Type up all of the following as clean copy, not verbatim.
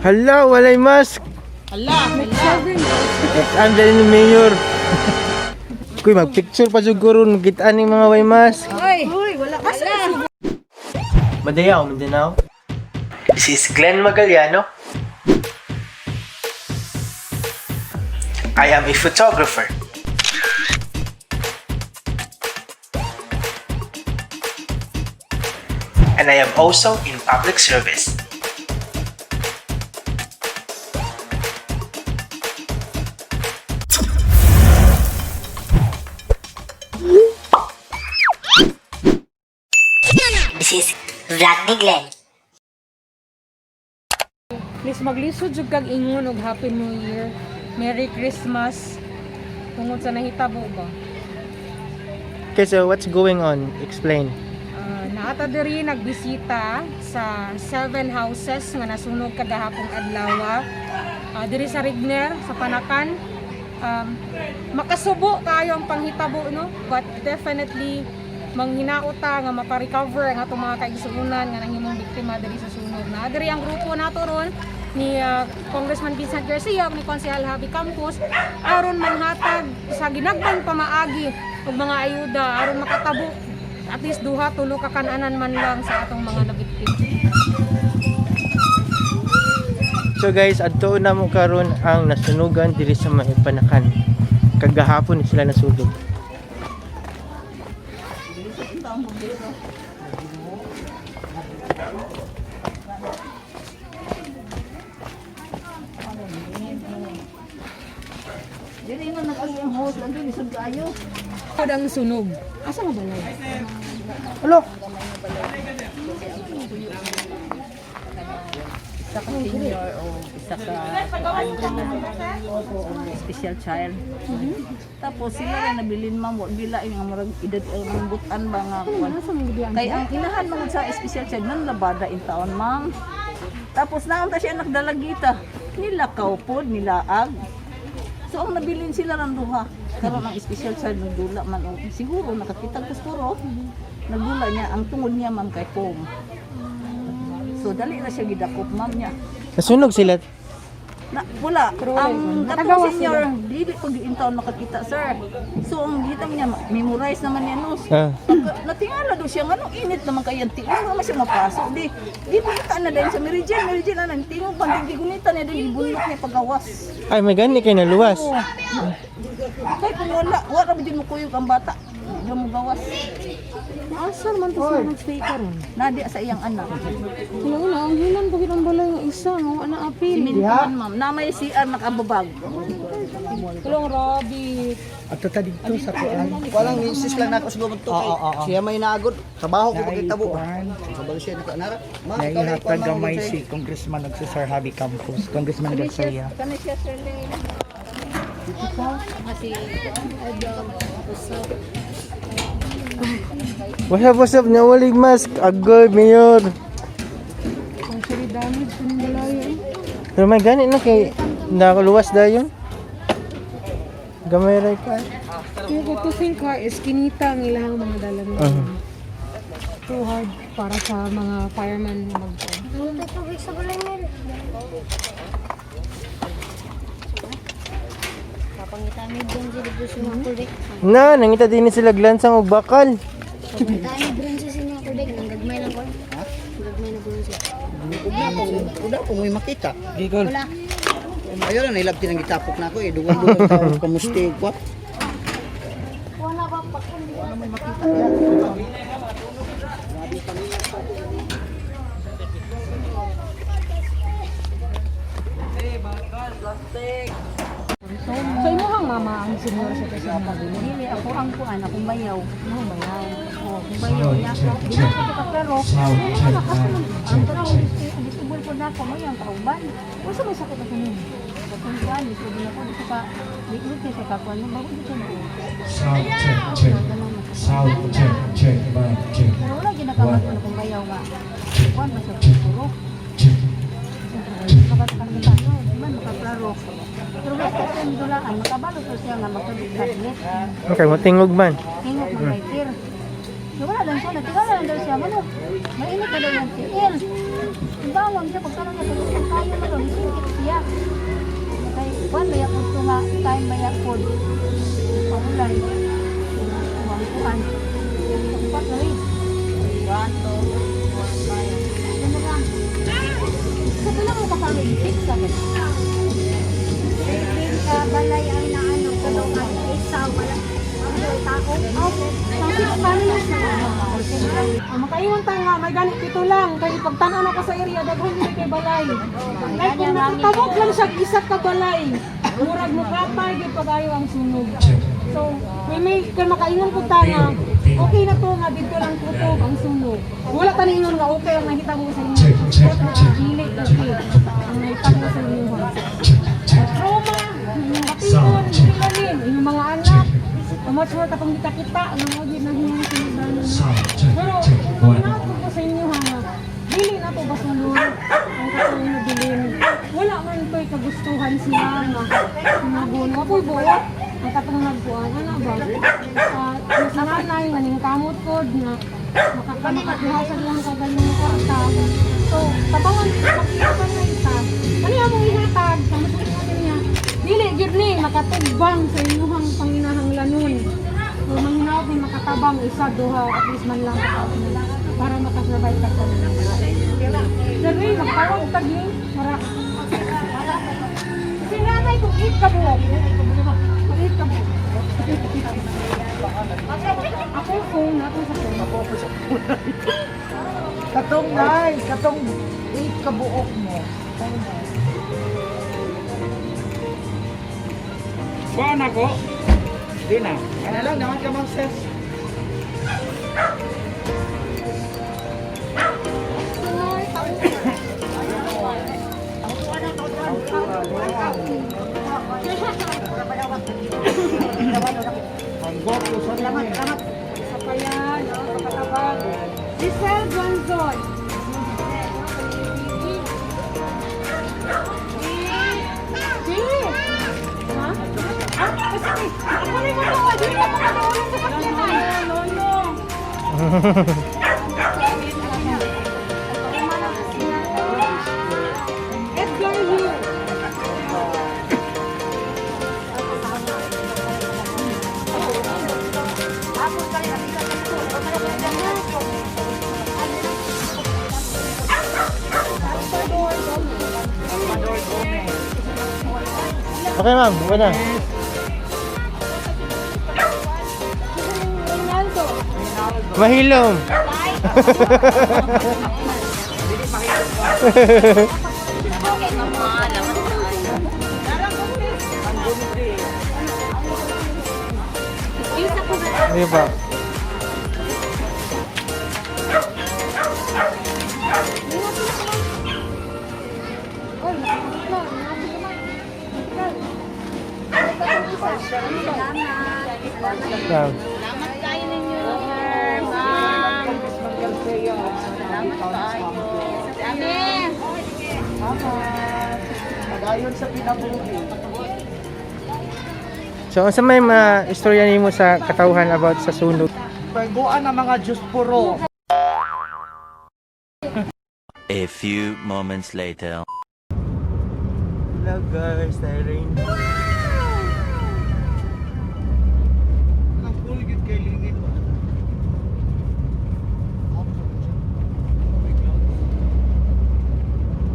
Hala, walay mask. Hala, hala. Ang dali ni Mayor. Kuy, magpicture pa jud ko ron, makitaan ning mga way mask. Uy, wala ka sa Madayaw, Mindanao. This is Glenn Magallano. I am a photographer. And I am also in public service. This is Vlog ni Glenn. Please maglisod jud kag ingon og Happy New Year. Merry Christmas. Tungod sa nahitabo ba? Okay, so what's going on? Explain. Naata diri nagbisita sa seven houses nga nasunog kagahapong adlaw. Diri sa Rigner sa Panakan. Makasubo kayo ang panghitabo, no, but definitely manghinauta nga makarecover ang atong mga kaigsuonan nga nahimong biktima diri sa sunog. Na diri ang grupo nato ron ni Congressman Vincent Garcia ug ni Konsehal Javi Campos aron manghatag sa ginagmayng pamaagi og mga ayuda aron makatabo at least duha tulo ka kananan man lang sa atong mga nabiktima. So guys, adto na mo karon ang nasunugan diri sa may Panakan. Kagahapon sila nasunog. Dili na nag-ang host lang dili sud kaayo. Ang sunog. Asa nga balay? Alo, Isa ka senior o isa ka special child. Tapos sila rin nabilin, ma'am, wa gila yung murag edad ang butan ba nga kuan. Kay ang inahan man sa special child nan labada in taon, ma'am. Tapos naunta siya anak dalagita. Nilakaw pod, nilaag. So ang nabilin sila rang duha. Karon ang special child nagdula man og siguro nakakita ko siguro. Nagdula niya ang tungod niya, ma'am, kay pom. So dali na siya gidakop, ma'am, niya. Nasunog sila. Na, wala. Ang katong senior, dili pag in taon makakita, sir. So ang gitang niya, memorize naman niya, no. Natingala do siya, ngano init naman kay ang tiil, wala man siya mapasok. Di, di punta na din sa Mary Jane, Mary Jane, anang tingog, banding gigunita niya din, gibunok niya pagawas. Ay, may gani kay naluwas. Oo. Kay kung wala, wala ba dyan mo kuyog ang bata? Diyan mo gawas. Asa man to sila nagstay karon? Nadi sa iyang anak. Wala wala ang hinan pagid ang balay nga isa nga wa na apil. Simintuan, ma'am. Na may CR nakababag. Tulong rabbit. Walang insist lang nako siguro to kay siya may naagod. Trabaho ko pagkitabo. Kabalo siya nako nara. Ma, ikaw na Naihatag gamay si Congressman og si Sir Javi Campos, Congressman Garcia. Kani siya, sir Lane. What's up, what's up? Nawali mask. Agoy, Mayor. Partially damage kuning balay eh. Pero may gani no kay nakaluwas dayon. Gamay ra ka. Kaya ko to think ha, is kinita ang ilahang mga dala nila. Too hard para sa mga fireman na mag Tubig sa balay nila. Papangita mi bronze dito sa mga kulbek. Na, nangita din sila glansang og bakal. Papangita mi bronze sa mga kulbek. Nang gagmay lang ko. Gagmay na bronze. Wala ko may makita. Gigol. Wala. Ayo lang nilabti nang gitapok nako eh dugang-dugang tao kamusti ko. Wala pa pa. So imuhang mama ang senior sa kasama. Dili ako ang kuan, akong bayaw. Mo bayaw. Oh, akong bayaw niya. Dili ko ka klaro. Wala ka sa ang tanong disable po na ako mo yang kauban. Unsa may sakit ako nun? Katong kuan, disable ako dito ka. Di ko kay ka kuan mo bago dito na. Sound check, check. Sound check, check, mic check. Pero wala ginakamat ko akong bayaw nga. Kuan ba siya puro. Check. Man makaklaro. Pero basta sa dulaan makabalo to siya nga magkabit. Okay, motingog man. Tingog man kay Kir. So wala lang siya, natigala lang daw siya. Ano? Mainit na daw yung tiil. Taon siya pagkaroon niya kay kayo man ron isingkit siya. Kay kuan maya pud to nga time maya pud. Paulay. Kuan. Kuan na rin. 1, 2, 4, 5. Ano lang? Sa pila mo ka family? Six, seven. 13 ka balay ang naano tulungan. Isa wala ang tao. Oh, sa six families na. Ah, makaingon ta nga may ganit pito lang kay pagtan-aw na ko sa area daghan gyud kay balay. Like kung nakatabok lang siya isa ka balay, murag mo patay gyud pagayo ang sunog. So, may kay makaingon pud ta nga okay na to nga didto lang kutob ang sunog. Wala ta ningon nga okay ang nahitabo sa inyo. Check, check, But, check. Dili okay ang nahitabo sa inyo. Check, check. Trauma, inyong kapigon, inyong inyong mga anak. Much more katong kita-kita, ang mga gid na himong sinudanon. Sound check, Pero check. kung One. nato ko sa inyo ha, dili na to basulon ang katong nabilin. Wala man to'y kagustuhan sila nga sinagon. Wapoy buot ang katong nagkuan. Ano ba? Uh, nanay nga ning kamot pod na makakuha sa iyang kagaling kwarta. So, tabangan, magkita na ita. Ano yung among ihatag? Kamusta niya? Dili, gyud ni, makatubang sa inyuhang panginahanglanon. So, manghinaot ni makatabang isa, duha, at least man lang para makasurvive ka sa Sir Ray, magtawag tag ni para. Kasi nanay kung 8 ka buok. Kung 8 ka buok. Ako phone, ako sa phone. Katong nay, katong 8 ka buok mo. Kuha na ko. Di na. Ano lang, naman ka ma'am sis. Ang gwapo sa naman. Isa pa yan, no? Kapatabang. Giselle Guanzon. Ha? Ah, kasi, ako rin mo to. Di na makatulong sa sakyanan. No, no. Edgar Yu. Okay ma'am, okay na. Ronaldo. Mahilom. Di ba? Oy, nakakatlo. Nakakatlo. Ma'am. Salamat kayo ninyo, sir. Ma'am. Congressman Garcia. Salamat kayo. Amen. Pagayon sa pinabuhi. So, unsa may mga istorya nimo sa katawhan about sa sunog? Paguan ang mga Diyos puro. A few moments later. Hello guys, na-rain. Ang cool gyud kay lingid ba.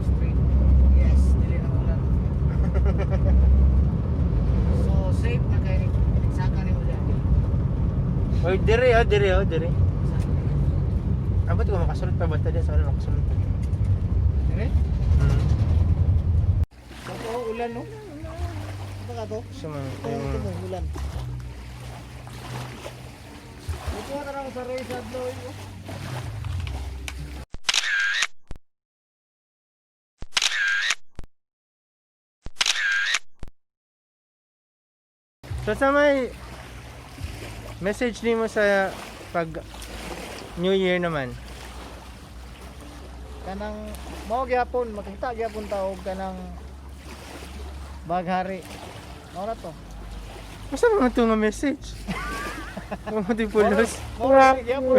Straight. Yes, dili na ulan. So safe na kay saka ni ulan. Oy, dire oh, dire oh, dire. Abot ko makasulod pa ba ta diyan sa wala makasulod pa. Dire? Hmm. Totoo ulan no? Baka to? So, man, Ito mo ulan. Mukuha na lang sa Ray Sadloy. So sa may message nimo sa pag New Year naman. Kanang mao gyapon makita gyapon ta og kanang baghari. Mao na to. Basta naman ito nga message. Mga pulos. Mao na gyapon.